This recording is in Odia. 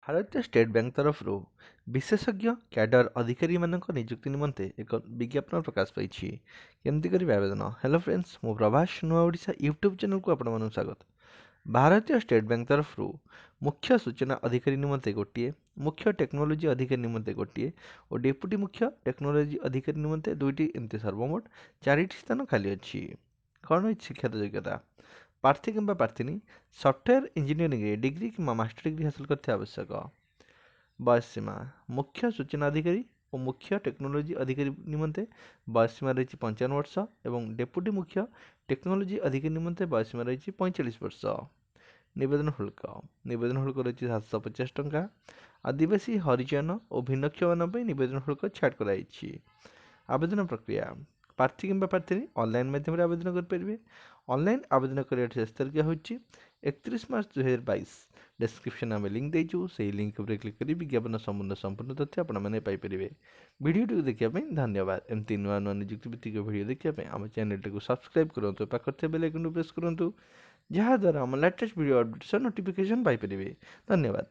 ଭାରତୀୟ ଷ୍ଟେଟ୍ ବ୍ୟାଙ୍କ ତରଫରୁ ବିଶେଷଜ୍ଞ କ୍ୟାଡର ଅଧିକାରୀମାନଙ୍କ ନିଯୁକ୍ତି ନିମନ୍ତେ ଏକ ବିଜ୍ଞାପନ ପ୍ରକାଶ ପାଇଛି। କେମିତି କରିବେ ଆବେଦନ? ହ୍ୟାଲୋ ଫ୍ରେଣ୍ଡସ୍, ମୁଁ ପ୍ରଭାସ, ନୂଆ ଓଡ଼ିଶା ୟୁଟ୍ୟୁବ୍ ଚ୍ୟାନେଲକୁ ଆପଣମାନଙ୍କୁ ସ୍ୱାଗତ। ଭାରତୀୟ ଷ୍ଟେଟ୍ ବ୍ୟାଙ୍କ ତରଫରୁ ମୁଖ୍ୟ ସୂଚନା ଅଧିକାରୀ ନିମନ୍ତେ ଗୋଟିଏ, ମୁଖ୍ୟ ଟେକ୍ନୋଲୋଜି ଅଧିକାରୀ ନିମନ୍ତେ ଗୋଟିଏ ଓ ଡେପୁଟି ମୁଖ୍ୟ ଟେକ୍ନୋଲୋଜି ଅଧିକାରୀ ନିମନ୍ତେ 2ଟି, ଏମିତି ସର୍ବମୋଟ 4ଟି ସ୍ଥାନ ଖାଲି ଅଛି। କ'ଣ ରହିଛି ଶିକ୍ଷାଗତ ଯୋଗ୍ୟତା? ପ୍ରାର୍ଥୀ କିମ୍ବା ପ୍ରାର୍ଥିନୀ ସଫ୍ଟୱେର୍ ଇଞ୍ଜିନିୟରିଂରେ ଡିଗ୍ରୀ କିମ୍ବା ମାଷ୍ଟର ଡିଗ୍ରୀ ହାସଲ କରିଥିବା ଆବଶ୍ୟକ। ବୟସ ସୀମା: ମୁଖ୍ୟ ସୂଚନା ଅଧିକାରୀ ଓ ମୁଖ୍ୟ ଟେକ୍ନୋଲୋଜି ଅଧିକାରୀ ନିମନ୍ତେ ବୟସ ସୀମା ରହିଛି 55 ବର୍ଷ ଏବଂ ଡେପୁଟି ମୁଖ୍ୟ ଟେକ୍ନୋଲୋଜି ଅଧିକାରୀ ନିମନ୍ତେ ବୟସ ସୀମା ରହିଛି 45 ବର୍ଷ। ନିବେଦନ ଶୁଳ୍କ। ନିବେଦନ ଶୁଳ୍କ ରହିଛି 750 ଟଙ୍କା। ଆଦିବାସୀ, ହରିଜନ ଓ ଭିନ୍ନକ୍ଷମମାନଙ୍କ ପାଇଁ ନିବେଦନ ଶୁଳ୍କ ଛାଡ଼ କରାଯାଇଛି। ଆବେଦନ ପ୍ରକ୍ରିୟା: ପ୍ରାର୍ଥୀ କିମ୍ବା ପ୍ରାର୍ଥିନୀ ଅନଲାଇନ୍ ମାଧ୍ୟମରେ ଆବେଦନ କରିପାରିବେ। ଅନଲାଇନ୍ ଆବେଦନ କରିବାର ଶେଷ ତାରିଖ ହେଉଛି 31 ମାର୍ଚ୍ଚ 2022। ଡେସ୍କ୍ରିପ୍ସନ୍ ଆମେ ଲିଙ୍କ୍ ଦେଇଛୁ, ସେଇ ଲିଙ୍କ୍ ଉପରେ କ୍ଲିକ୍ କରି ବିଜ୍ଞାପନ ସମ୍ବନ୍ଧ ସମ୍ପୂର୍ଣ୍ଣ ତଥ୍ୟ ଆପଣମାନେ ପାଇପାରିବେ। ଭିଡ଼ିଓଟିକୁ ଦେଖିବା ପାଇଁ ଧନ୍ୟବାଦ। ଏମିତି ନୂଆ ନୂଆ ନିଯୁକ୍ତି ଭିତ୍ତିକ ଭିଡ଼ିଓ ଦେଖିବା ପାଇଁ ଆମ ଚ୍ୟାନେଲଟିକୁ ସବସ୍କ୍ରାଇବ୍ କରନ୍ତୁ, ପାଖରେ ଥିବା ବେଲ୍ ଆଇକନ୍କୁ ପ୍ରେସ୍ କରନ୍ତୁ, ଯାହାଦ୍ୱାରା ଆମ ଲାଟେଷ୍ଟ ଭିଡ଼ିଓ ଅପଡ଼େଟ୍ସର ନୋଟିଫିକେସନ୍ ପାଇପାରିବେ। ଧନ୍ୟବାଦ।